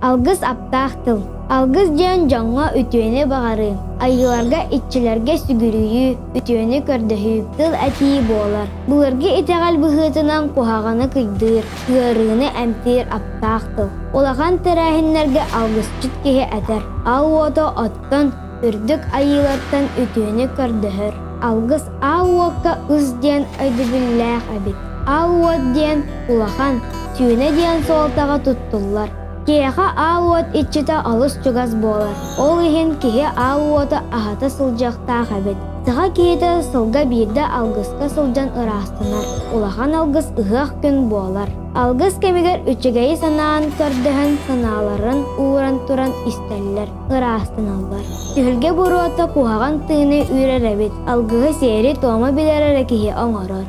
Алгыс аптаах тыл. Алгыс диэн дьоҥҥо үтүөнү баҕарыы, айыыларга, иччилэргэ сүгүрүйүү, үтүөнү көрдөһүү, тыл этии буолар. Былыргы итэҕэл быһыытынан куһаҕаны кыйдыыр, ыарыыны эмтиир аптаах тыл. Улахан тэрээһиннэргэ алгысчыт киһи этэр: «Ал уота оттон, үрдүк айыылартан үтүөнү көрдөһөр». Алгыс аал уокка ыс диэн өйдөбүллээх эбит. Аал уот диэн улахан, сүүнэ диэн суолтаҕа туттуллар. Киһиэхэ аал уот иччитэ олус чугас буолар. Ол иһин киһи аал уоту аһата сылдьыахтаах эбит. Саха киһитэ сылга биирдэ алгыска сылдьан ыраастанар. Улахан алгыс ыһыах күн буолар. Алгыс кэмигэр үчүгэйи санаан көрдөһөн санааларын ууран туран истэллэр, ыраастаналлар. Түһүлгэ буруота куһаҕан тыыны үүрэр эбит. Алгыһы сиэри-туому билэр эрэ киһи оҥорор.